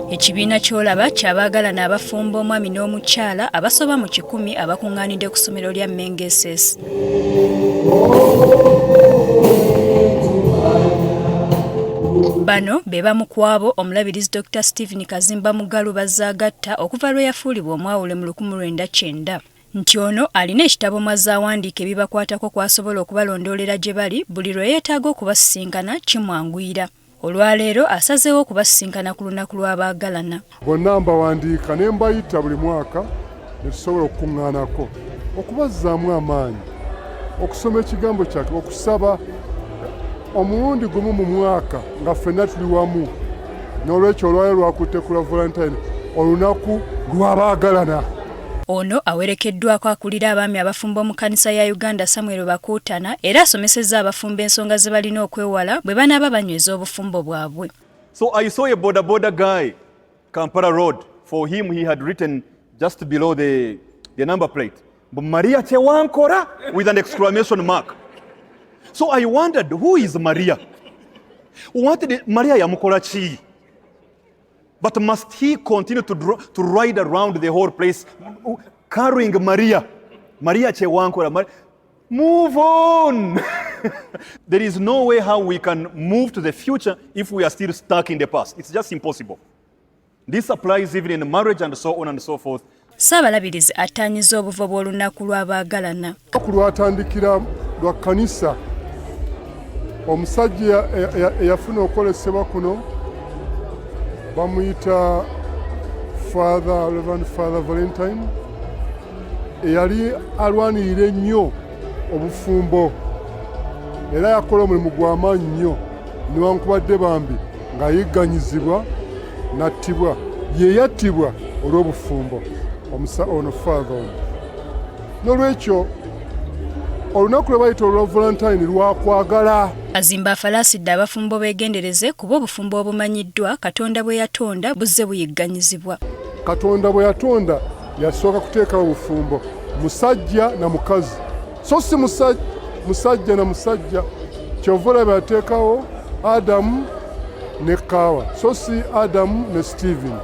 Ekibiina ky'olaba ky'abaagalana abafumbo omwami n'omukyala abasoba mu 100 abakuŋŋaanidde ku ssomero lya Mengo SS. Bano be bamu ku abo omulabirizi Dokita Stephen Kazimba Mugalu b'azze agatta okuva lwe yafuulibwa omwawule mu 1990. Nti ono alina ekitabo mw'azze awandiika ebibakwatako kw'asobola okubalondoolera gye bali buli lwe yeetaaga okubasisinkana kimwanguyira. Olwaleero asazeewo okubasisinkana ku lunaku lw'abaagalana. Bonna mbawandiika ne mbayita buli mwaka ne tusobola okukuŋŋaanako okubazzaamu amaanyi, okusoma ekigambo kyaffe, okusaba omulundi gumu mu mwaka nga ffenna tuli wamu. N'olwekyo olwaleero lwakutte ku lwa Valentine, olunaku lw'abaagalana. Ono awerekeddwako akulira abaami abafumbo mu kkanisa ya Uganda Samuel Bakuutana era asomesezza abafumbo ensonga ze balina okwewala bwe banaaba banyweza obufumbo bwabwe. So I saw a boda boda guy, Kampala Road. For him, he had written just below the number plate, "Maria Chewankora," with an exclamation mark. So I wondered, who is Maria? What did Maria yamukola ki? But must he continue to ride around the whole place carrying Maria? Maria Chewankora. Move on. There is no way how we can move to the future if we are still stuck in the past. It's just impossible. This applies even in marriage and so on and so forth. Ssaabalabirizi attaanyiza obuvo bw'olunaku lw'abaagalana. Olunaku lwatandikira lwa kkanisa. Omusajja eyafuna okwolesebwa kuno bamuyita Father, Reverend Father Valentine, eyali alwanirira ennyo obufumbo era yakola omulimu gw'amaanyi nnyo newankubadde bambi ng'ayigganyizibwa n'attibwa. Ye yattibwa olw'obufumbo ono Father ono. N'olwekyo olunaku lwe bayita olwa Valentine lwakwagala. Kazimba afalaasidde abafumbo beegendereze kuba obufumbo obumanyiddwa Katonda bwe yatonda buzze buyigganyizibwa. Katonda bwe yatonda yasooka kuteekawo obufumbo musajja na mukazi, so si musajja na musajja. Kyova olaba yateekawo Adamu ne Kaawa, so si Adamu ne Steven.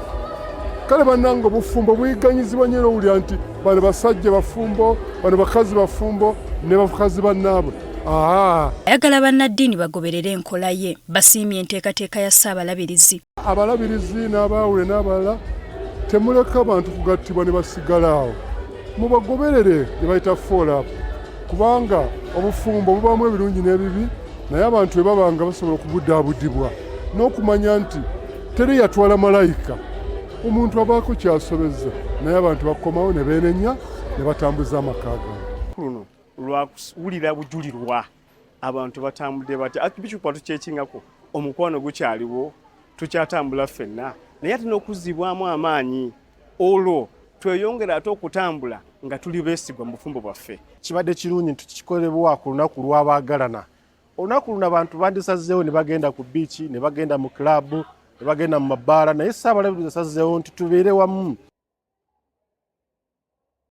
Kale bannange, obufumbo buyigganyizibwa nnyo era owulira nti bano basajja bafumbo, bano bakazi bafumbo ne bakazi bannaabwe. Ayagala bannaddiini bagoberere enkola ye. Basiimye enteekateeka ya Ssaabalabirizi. Abalabirizi n'abaawule n'abalala, temuleka bantu kugattibwa ne basigala awo, mubagoberere gye bayita follow-up, kubanga obufumbo bubaamu ebirungi n'ebibi, naye abantu bwe baba nga basobola okubudaabudibwa n'okumanya nti teri yatwala malayika, omuntu abaako kyasobezza, naye abantu bakomawo ne beenenya ne batambuza amaka gaabwe. Luno lwakuwulira bujulirwa abantu batambudde batya. Archbishop atukyekingako omukwano gukyaliwo, tukyatambula ffenna, naye ate n'okuzzibwamu amaanyi olwo tweyongera ate okutambula nga tuli beesigwa mu bufumbo bwaffe. Kibadde kirungi nti kikolebwa ku lunaku lw'abaagalana. Olunaku luno abantu bandisazeewo ne bagenda ku biiki, ne bagenda mu club, ne bagenda mu mabaala, naye Ssaabalabirizi asazeewo nti tubeere wamu.